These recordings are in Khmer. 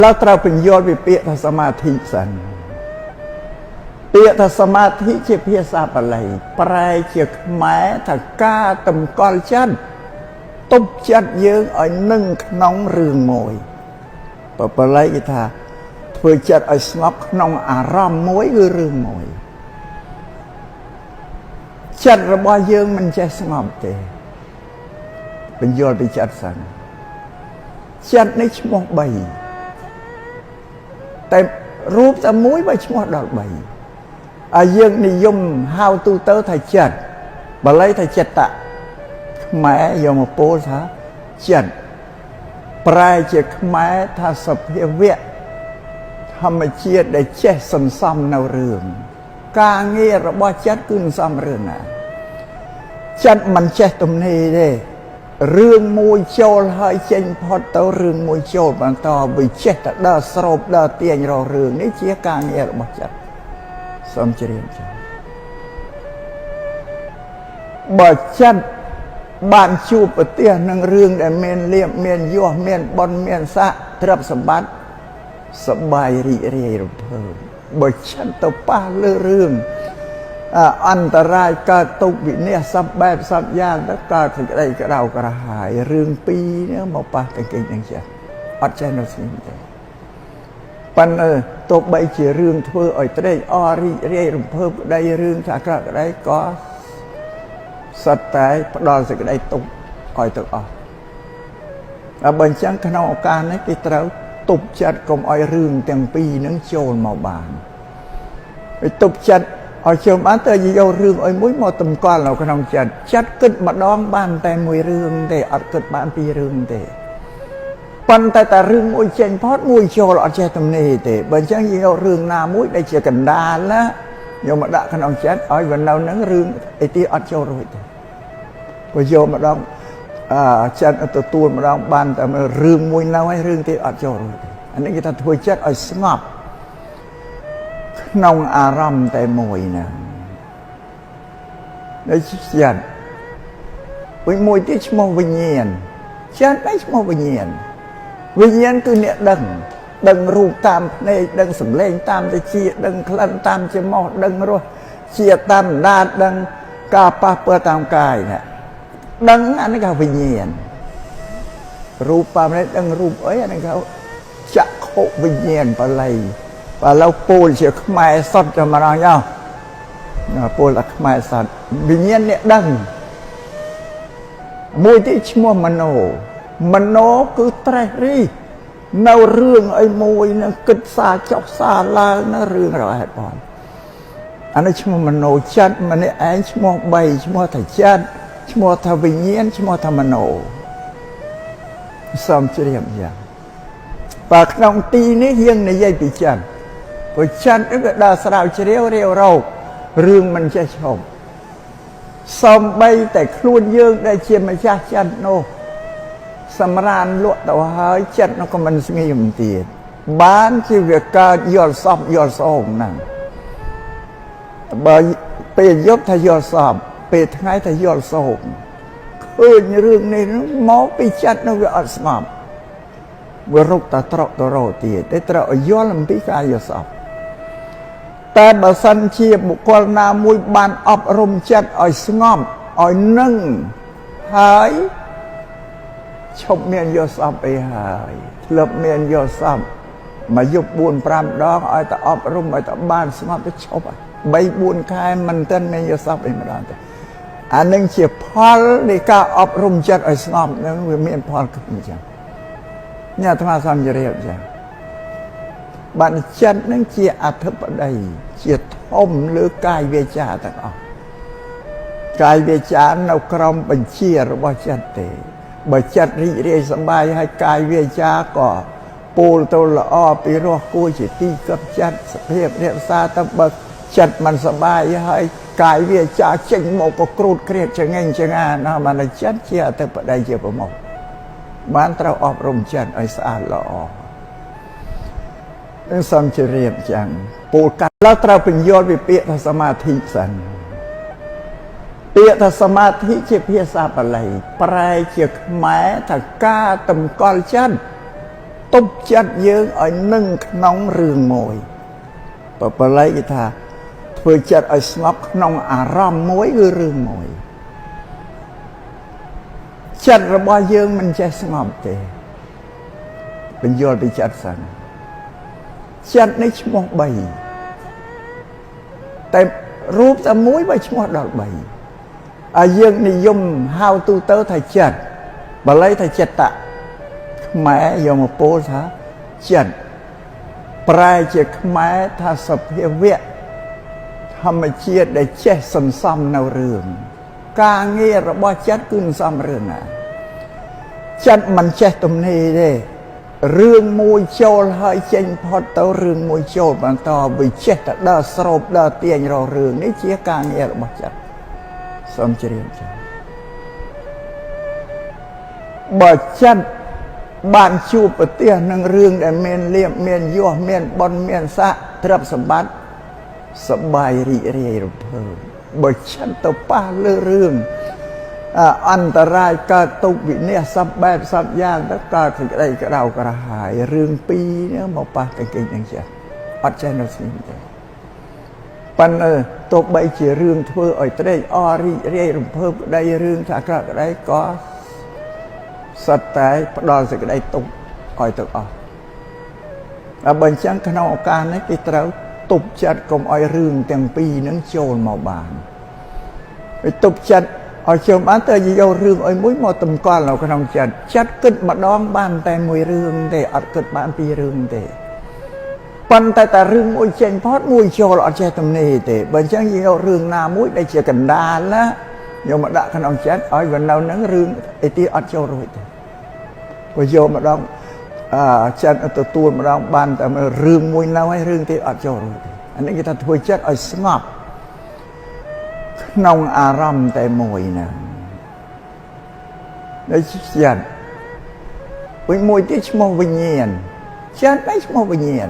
เราត្រូវបញ្យល់ពីពាក្យថាសមាធិសិនពាក្យថាសមាធិជាភាសាបាលីប្រែជាខ្មែរថាការតម្កល់ចិត្តទប់ចិត្តយើងឲ្យនឹងក្នុងរឿងមួយបើបាលីគេថាធ្វើចិត្តឲ្យស្ងប់ក្នុងអារម្មណ៍មួយគឺរឿងមួយចិត្តរបស់យើងមិនចេះស្ងប់ទេបញ្យល់ពីចិត្តសិនចិត្តនេះឈ្មោះ3តែរូបតែមួយបើឈ្មោះដល់3អាយើងនិយមហៅទូទៅថាចិត្តបាលីថាចិត្តៈខ្មែរយកមកពោលថាចិត្តប្រែជាខ្មែរថាសភាវៈធម្មជាតិដែលចេះសន្សំនៅរឿងការងាររបស់ចិត្តគឺសន្សំរឿងណាចិត្តមិនចេះទំនេរទេរឿងមួយចូលហើយចេញផុតទៅរឿងមួយចូលបន្តវាចេះតែដើរស្រូបដើរទាញរករឿងនេះជាការងាររបស់ចិត្តសូមជ្រាបចា៎បើចិត្តបានជួបប្រទះនឹងរឿងដែលមានលៀបមានយោះមានបុណ្យមានស័ក្តិទ្រព្យសម្បត្តិសបាយរីករាយរំភើបបើចិត្តទៅប៉ះលើរឿងអន្តរាយកើតទុកវិនាសសពបែបសពយ៉ាងទៅកើតសេចក្តីក្តៅក្រហាយរឿងពីរនេះមកប៉ះកង្កេងនឹងចិត្តអត់ចេះនៅស្ងៀមទេប៉ុន្តែទោះបីជារឿងធ្វើឲ្យត្រេកអររីករាយរំភើបក្តីរឿងថាអាក្រក់ក្តីក៏សុទ្ធតែផ្ដល់សេចក្តីទុកឲ្យទាំងអស់ដល់បើអញ្ចឹងក្នុងឱកាសនេះគេត្រូវទប់ចិត្តកុំឲ្យរឿងទាំងពីរនឹងចូលមកបានវាទប់ចិត្តឲ្យចូលបានទៅយករឿងអីមួយមកតម្កល់នៅក្នុងចិត្តចិត្តគិតម្ដងបានតែមួយរឿងទេអត់គិតបានពីររឿងទេប៉ុន្តែតែរឿងមួយចេញផុតមួយចូលអត់ចេះទំនេរទេបើអញ្ចឹងយករឿងណាមួយដែលជាកណ្ដាលណាយកមកដាក់ក្នុងចិត្តឲ្យវានៅនឹងរឿងអីទីអត់ចូលរួចទេព្រោះយកម្ដងអចិត្តទទួលម្ដងបានតែរឿងមួយនៅហើយរឿងទៀតអត់ចូលរួចទេអានេះគេថាធ្វើចិត្តឲ្យស្ងប់ក្នុងអារម្មណ៍តែមួយហ្នឹងនេះចិត្តវិញមួយទៀតឈ្មោះវិញ្ញាណចិត្តនេះឈ្មោះវិញ្ញាណវិញ្ញាណគឺអ្នកដឹងដឹងរូបតាមភ្នែកដឹងសម្លេងតាមតិចដឹងក្លិនតាមច្រមុះដឹងរសជាតិតាមដាតដឹងការប៉ះពាល់តាមកាយណាដឹងអានេះគេវិញ្ញាណរូបតាមនេះដឹងរូបអីអានេះគេចក្ខុវិញ្ញាណបាលីបើឡូវពូលជាខ្មែរសុទ្ធតែម្ដងយោពូលតែខ្មែរសុទ្ធវិញ្ញាណអ្នកដឹងមួយទៀតឈ្មោះមโนមโนគឺត្រេះរិះនៅរឿងអីមួយនឹងគិតសាចុះសាឡើងនៅរឿងរហេតុផលអានេះឈ្មោះមโนចិត្តម្នាក់ឯងឈ្មោះ3ឈ្មោះថាចិត្តឈ្មោះថាវិញ្ញាណឈ្មោះថាមโนសូមជ្រាបយ៉ាងបើក្នុងទីនេះយើងនិយាយពីចិត្តព្រោះចិត្តនេះវាដើរស្រាវជ្រាវរាវរោគរឿងមិនចេះឈប់សំបីតែខ្លួនយើងដែលជាម្ចាស់ចិត្តនោះសម្រានលក់ទៅហើយចិត្តនោះក៏មិនស្ងៀមទៀតបានជាវាកើតយល់សពយល់សោមហ្នឹងបើពេលយប់ថាយល់សពពេលថ្ងៃថាយល់សោមឃើញរឿងនេះមកពីចិត្តនោះវាអត់ស្ងប់វារុកតាត្រកទៅរកទៀតតែត្រូវឲ្យយល់អំពីការយល់សពតែបើសិនជាបុគ្គលណាមួយបានអប់រំចិត្តឲ្យស្ងប់ឲ្យនឹងហើយឈប់មានយល់សពអីហើយធ្លាប់មានយល់សពមកយប់4 5ដងឲ្យតែអប់រំឲ្យតែបានស្ងប់ទៅឈប់3 4ខែមិនទាន់មានយល់សពអីម្ដងទេអានឹងជាផលនៃការអប់រំចិត្តឲ្យស្ងប់នឹងវាមានផលគឺអញ្ចឹងញ៉ាអាត្មាសំជរាបចឹងបានចិត្តនឹងជាអធិបតីជាធំលើកាយវាចាទាំងអស់កាយវាចានៅក្រោមបញ្ជារបស់ចិត្តទេបើចិត្តរីករាយសប្បាយហើយកាយវាចាក៏ពូលទៅល្អពីរោះគួរជាទីកឹបចិត្តសភាពរក្សាទៅបើចិត្តមិនសប្បាយហើយកាយវាចាចេញមកក៏គ្រូតគ្រៀតចងេងចងាណាបានចិត្តជាអធិបតីជាប្រមុខបានត្រូវអប់រំចិត្តឲ្យស្អាតល្អនឹងសូមជម្រាបចឹងពូលកាត់ឡើយត្រូវបញ្យល់ពីពាក្យថាសមាធិសិនពាក្យថាសមាធិជាភាសាបាលីប្រែជាខ្មែរថាការតម្កល់ចិត្ត ទប់ចិត្តយើងឲ្យនឹងក្នុងរឿងមួយបើបាលីគេថាធ្វើចិត្តឲ្យស្ងប់ក្នុងអារម្មណ៍មួយគឺរឿងមួយចិត្តរបស់យើងមិនចេះស្ងប់ទេបញ្យល់ពីចិត្តសិនចិត្តនេះឈ្មោះ3តែរូបតែមួយបើឈ្មោះដល់3ហើយយើងនិយមហៅទូទៅថាចិត្តបាលីថាចិត្តៈខ្មែរយកមកពោលថាចិត្តប្រែជាខ្មែរថាសភាវៈធម្មជាតិដែលចេះសន្សំនៅរឿងការងាររបស់ចិត្តគឺសន្សំរឿងណាចិត្តមិនចេះទំនេរទេរឿងមួយចូលហើយចេញផុតទៅរឿងមួយចូលបន្តវាចេះតែដើរស្រូបដើរទាញរករឿងនេះជាការងាររបស់ចិត្តសូមជ្រាបចា៎បើចិត្តបានជួបប្រទះនឹងរឿងដែលមានលៀបមានយោះមានបុណ្យមានស័ក្តិទ្រព្យសម្បត្តិសប្បាយរីករាយរំភើបបើចិត្តទៅប៉ះលើរឿងអន្តរាយកើតទុកវិនាសសពបែបសពយ៉ាងទៅកើតសេចក្តីក្តៅក្រហាយរឿងពីរនេះមកប៉ះកង្កេងនឹងចិត្តអត់ចេះនៅស្ងៀមទេប៉ុន្តែទោះបីជារឿងធ្វើឲ្យត្រេកអររីករាយរំភើបក្តីរឿងថាអាក្រក់ក្តីក៏សុទ្ធតែផ្ដល់សេចក្តីទុកឲ្យទាំងអស់ហើយបើអញ្ចឹងក្នុងឱកាសនេះគេត្រូវទប់ចិត្តកុំឲ្យរឿងទាំងពីរនឹងចូលមកបានវាទប់ចិត្តឲ្យចូលបានទៅយករឿងអីមួយមកតម្កល់នៅក្នុងចិត្តចិត្តគិតម្ដងបានតែមួយរឿងទេអត់គិតបានពីររឿងទេប៉ុន្តែតែរឿងមួយចេញផុតមួយចូលអត់ចេះទំនេរទេបើអញ្ចឹងយករឿងណាមួយដែលជាកណ្ដាលណាយកមកដាក់ក្នុងចិត្តឲ្យវានៅនឹងរឿងអីទីអត់ចូលរួចទេព្រោះយកម្ដងចិត្តទទួលម្ដងបានតែរឿងមួយនៅហើយរឿងទៀតអត់ចូលរួចទេអានេះគេថាធ្វើចិត្តឲ្យស្ងប់ក្នុងអារម្មណ៍តែមួយហ្នឹងដូចចិត្តមួយទៀតឈ្មោះវិញ្ញាណចិត្តឯងឈ្មោះវិញ្ញាណ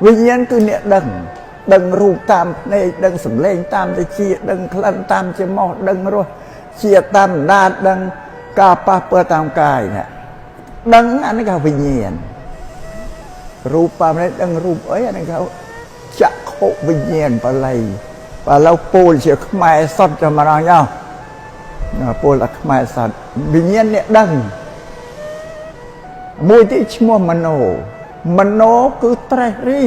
វិញ្ញាណគឺអ្នកដឹងដឹងរូបតាមភ្នែកដឹងសម្លេងតាមត្រចៀកដឹងក្លិនតាមច្រមុះដឹងរសជាតិតាមអណ្ដាតដឹងការប៉ះពាល់តាមកាយណាដឹងអានេះគេវិញ្ញាណរូបតាមនេះដឹងរូបអីអានេះគេចក្ខុវិញ្ញាណបាលីបើឡូវពោលជាខ្មែរសុទ្ធតែម្ដងចុះពោលតែខ្មែរសុទ្ធវិញ្ញាណអ្នកដឹងមួយទៀតឈ្មោះមโนមโนគឺត្រេះរិះ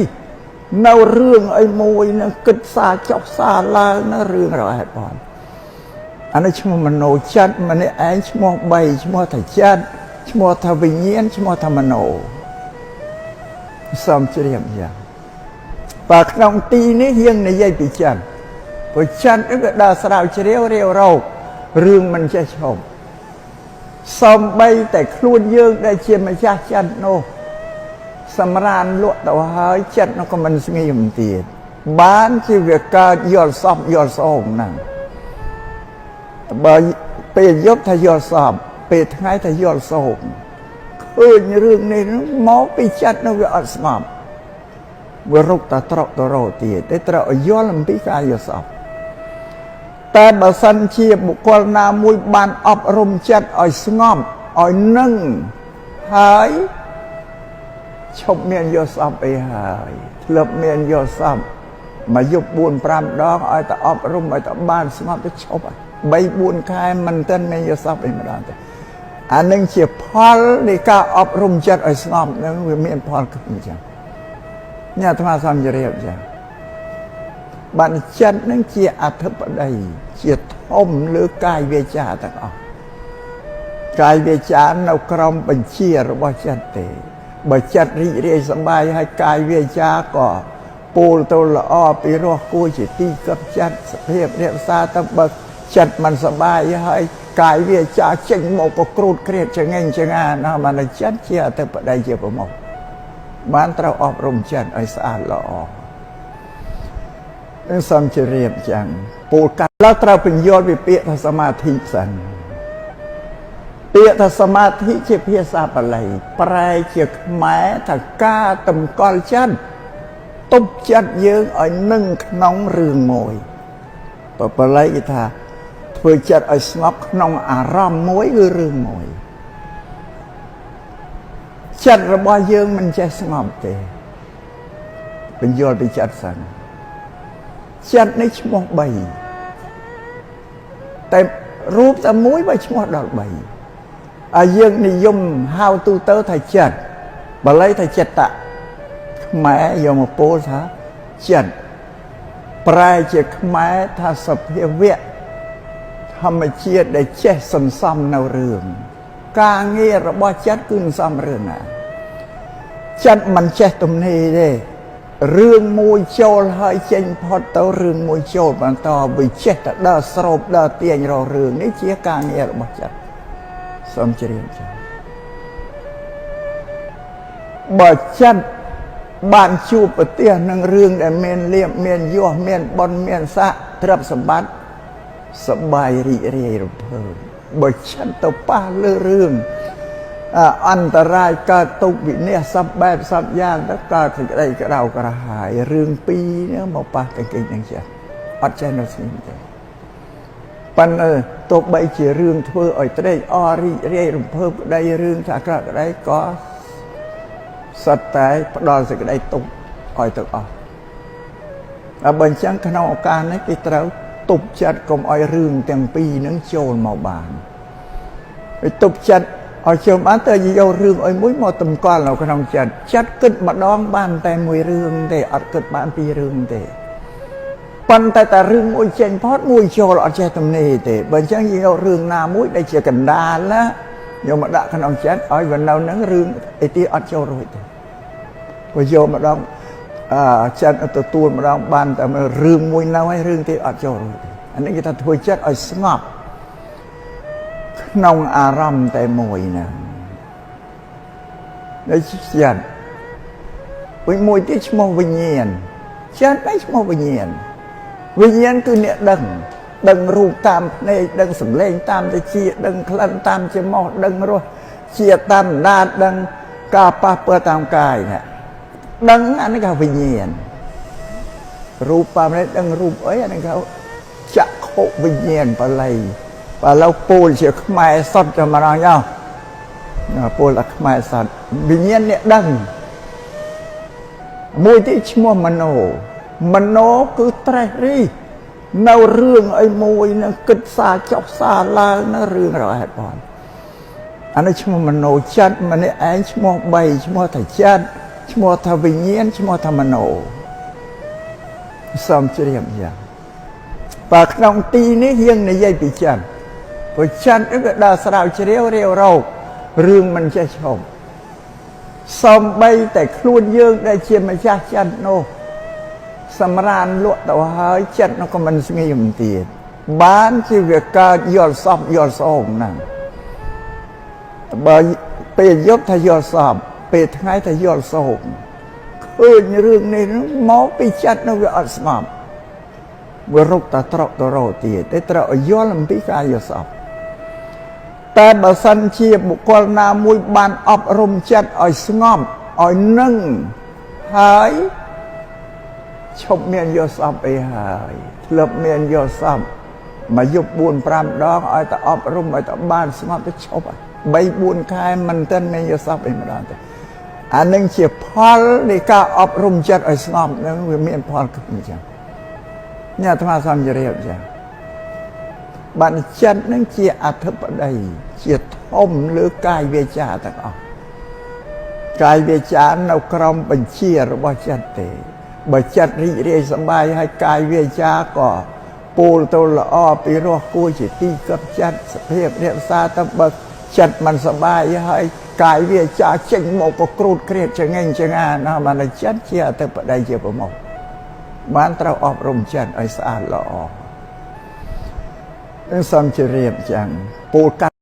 នៅរឿងអីមួយនឹងគិតសាចុះសាឡើងនៅរឿងរហេតុផលអានេះឈ្មោះមโนចិត្តម្នាក់ឯងឈ្មោះ3ឈ្មោះថាចិត្តឈ្មោះថាវិញ្ញាណឈ្មោះថាមโนសូមជ្រាបយ៉ាងបើក្នុងទីនេះយើងនិយាយពីចិត្តព្រោះចិត្តនេះវាដើរស្រាវជ្រាវរាវរោគរឿងមិនចេះឈប់សំបីតែខ្លួនយើងដែលជាម្ចាស់ចិត្តនោះសម្រានលក់ទៅហើយចិត្តនោះក៏មិនស្ងៀមទៀតបានជាវាកើតយល់សពយល់សោមហ្នឹងបើពេលយប់ថាយល់សពពេលថ្ងៃថាយល់សោមឃើញរឿងនេះមកពីចិត្តនោះវាអត់ស្ងប់វារុកតាត្រកតរោទៀតតែត្រូវឲ្យយល់អំពីការយល់សពតែបើសិនជាបុគ្គលណាមួយបានអប់រំចិត្តឲ្យស្ងប់ឲ្យនឹងហើយឈប់មានយល់សពអីហើយធ្លាប់មានយល់សពមកយប់4 5ដងឲ្យតែអប់រំឲ្យតែបានស្ងប់ទៅឈប់3 4ខែមិនទាន់មានយល់សពអីម្ដងទេអានឹងជាផលនៃការអប់រំចិត្តឲ្យស្ងប់នឹងវាមានផលគឺអញ្ចឹងញ៉ាអាត្មាសំជរាបចឹងបានចិត្តនឹងជាអធិបតីជាធំលើកាយវាចាទាំងអស់កាយវាចានៅក្រោមបញ្ជារបស់ចិត្តទេបើចិត្តរីករាយសប្បាយហើយកាយវាចាក៏ពោលទៅល្អពីរោះគួរជាទីកឹបចិត្តសភាពរក្សាទៅបើចិត្តមិនសប្បាយហើយកាយវាចាចេញមកក៏គ្រូតគ្រៀតចងេងចងាណាបានចិត្តជាអធិបតីជាប្រមុខបានត្រូវអប់រំចិត្តឲ្យស្អាតល្អនឹងសូមជម្រាបចឹងពោលកាត់ឡើយត្រូវបញ្យល់ពីពាក្យថាសមាធិសិនពាក្យថាសមាធិជាភាសាបាលីប្រែជាខ្មែរថាការតម្កល់ចិត្តទប់ចិត្តយើងឲ្យនឹងក្នុងរឿងមួយបើបាលីគេថាធ្វើចិត្តឲ្យស្ងប់ក្នុងអារម្មណ៍មួយគឺរឿងមួយ ចិត្តរបស់យើងមិនចេះស្ងប់ទេបញ្យល់ពីចិត្តសិនចិត្តនេះឈ្មោះ3តែរូបតែមួយបើឈ្មោះដល់3ហើយយើងនិយមហៅទូទៅថាចិត្តបាលីថាចិត្តៈខ្មែរយកមកពោលថាចិត្តប្រែជាខ្មែរថាសភាវៈធម្មជាតិដែលចេះសន្សំនៅរឿងការងាររបស់ចិត្តគឺសន្សំរឿងណាចិត្តមិនចេះទំនេរទេរឿងមួយចូលហើយចេញផុតទៅរឿងមួយចូលបន្តវាចេះតែដើរស្រូបដើរទាញរករឿងនេះជាការងាររបស់ចិត្តសូមជ្រាបចា៎បើចិត្តបានជួបប្រទះនឹងរឿងដែលមានលៀបមានយោះមានបុណ្យមានស័ក្តិទ្រព្យសម្បត្តិសប្បាយរីករាយរំភើបបើចិត្តទៅប៉ះលើរឿងអន្តរាយកើតទុកវិនាសសពបែបសពយ៉ាងទៅកើតសេចក្តីក្តៅក្រហាយរឿងពីរនេះមកប៉ះទៅគេនឹងចិត្តអត់ចេះនៅស្ងៀមទេប៉ុន្តែទោះបីជារឿងធ្វើឲ្យត្រេកអររីករាយរំភើបក្តីរឿងថាអាក្រក់ក្តីក៏សុទ្ធតែផ្ដល់សេចក្តីទុកឲ្យទាំងអស់ហើយបើអញ្ចឹងក្នុងឱកាសនេះគេត្រូវទប់ចិត្តកុំឲ្យរឿងទាំងពីរនឹងចូលមកបានហើយទប់ចិត្តឲ្យចូលបានទៅយករឿងអីមួយមកតម្កល់នៅក្នុងចិត្តចិត្តគិតម្ដងបានតែមួយរឿងទេអត់គិតបានពីររឿងទេប៉ុន្តែតែរឿងមួយចេញផុតមួយចូលអត់ចេះទំនេរទេបើអញ្ចឹងយើងយករឿងណាមួយដែលជាកណ្ដាលណាយកមកដាក់ក្នុងចិត្តឲ្យវានៅនឹងរឿងអីទីអត់ចូលរួចទេព្រោះយកម្ដងចិត្តទទួលម្ដងបានតែរឿងមួយនៅហើយរឿងទៀតអត់ចូលរួចទេអានេះគេថាធ្វើចិត្តឲ្យស្ងប់ក្នុងអារម្មណ៍តែមួយហ្នឹងនេះចិត្តវិញមួយទៀតឈ្មោះវិញ្ញាណចិត្តនេះឈ្មោះវិញ្ញាណវិញ្ញាណគឺអ្នកដឹងដឹងរូបតាមភ្នែកដឹងសម្លេងតាមតិចដឹងក្លិនតាមច្រមុះដឹងរសជាតិតាមអណ្ដាតដឹងការប៉ះពាល់តាមកាយណាដឹងអានេះគេវិញ្ញាណរូបតាមនេះដឹងរូបអីអានេះគេចក្ខុវិញ្ញាណបាលីបើឡូវពូលជាខ្មែរសុទ្ធតែម្ដងយោពូលតែខ្មែរសុទ្ធវិញ្ញាណអ្នកដឹងមួយទៀតឈ្មោះមโนមโนគឺត្រេះរិះនៅរឿងអីមួយនឹងគិតសាចុះសាឡើងនៅរឿងរហេតុផលអានេះឈ្មោះមโนចិត្តម្នាក់ឯងឈ្មោះ3ឈ្មោះថាចិត្តឈ្មោះថាវិញ្ញាណឈ្មោះថាមโนសូមជ្រាបយ៉ាងបើក្នុងទីនេះយើងនិយាយពីចិត្តព្រោះចិត្តនេះវាដើរស្រាវជ្រាវរាវរោគរឿងមិនចេះឈប់សំបីតែខ្លួនយើងដែលជាម្ចាស់ចិត្តនោះសម្រានលក់ទៅហើយចិត្តនោះក៏មិនស្ងៀមទៀតបានជាវាកើតយល់សពយល់សោមហ្នឹងបើពេលយប់ថាយល់សពពេលថ្ងៃថាយល់សោមឃើញរឿងនេះមកពីចិត្តនោះវាអត់ស្ងប់វារុកតាត្រកទៅរកទៀតតែត្រូវឲ្យយល់អំពីការយល់សពតែបើសិនជាបុគ្គលណាមួយបានអប់រំចិត្តឲ្យស្ងប់ឲ្យនឹងហើយឈប់មានយល់សពអីហើយធ្លាប់មានយល់សពមកយប់4 5ដងឲ្យតែអប់រំឲ្យតែបានស្ងប់ទៅឈប់3 4ខែមិនទាន់មានយល់សពអីម្ដងទេអានឹងជាផលនៃការអប់រំចិត្តឲ្យស្ងប់នឹងវាមានផលគឺអញ្ចឹងនេះអាត្មាសំជរាបចឹងបានចិត្តនឹងជាអធិបតីជាធំលើកាយវាចាទាំងអស់កាយវាចានៅក្រោមបញ្ជារបស់ចិត្តទេបើចិត្តរីករាយសប្បាយហើយកាយវាចាក៏ពូលទៅល្អពីរោះគួរជាទីកឹបចិត្តសភាពរក្សាទៅបើចិត្តមិនសប្បាយហើយកាយវាចាចេញមកក៏គ្រូតគ្រៀតចងេងចងាណាបានចិត្តជាអធិបតីជាប្រមុខបានត្រូវអប់រំចិត្តឲ្យស្អាតល្អនឹងសូមជម្រាបចឹងពូលកាត់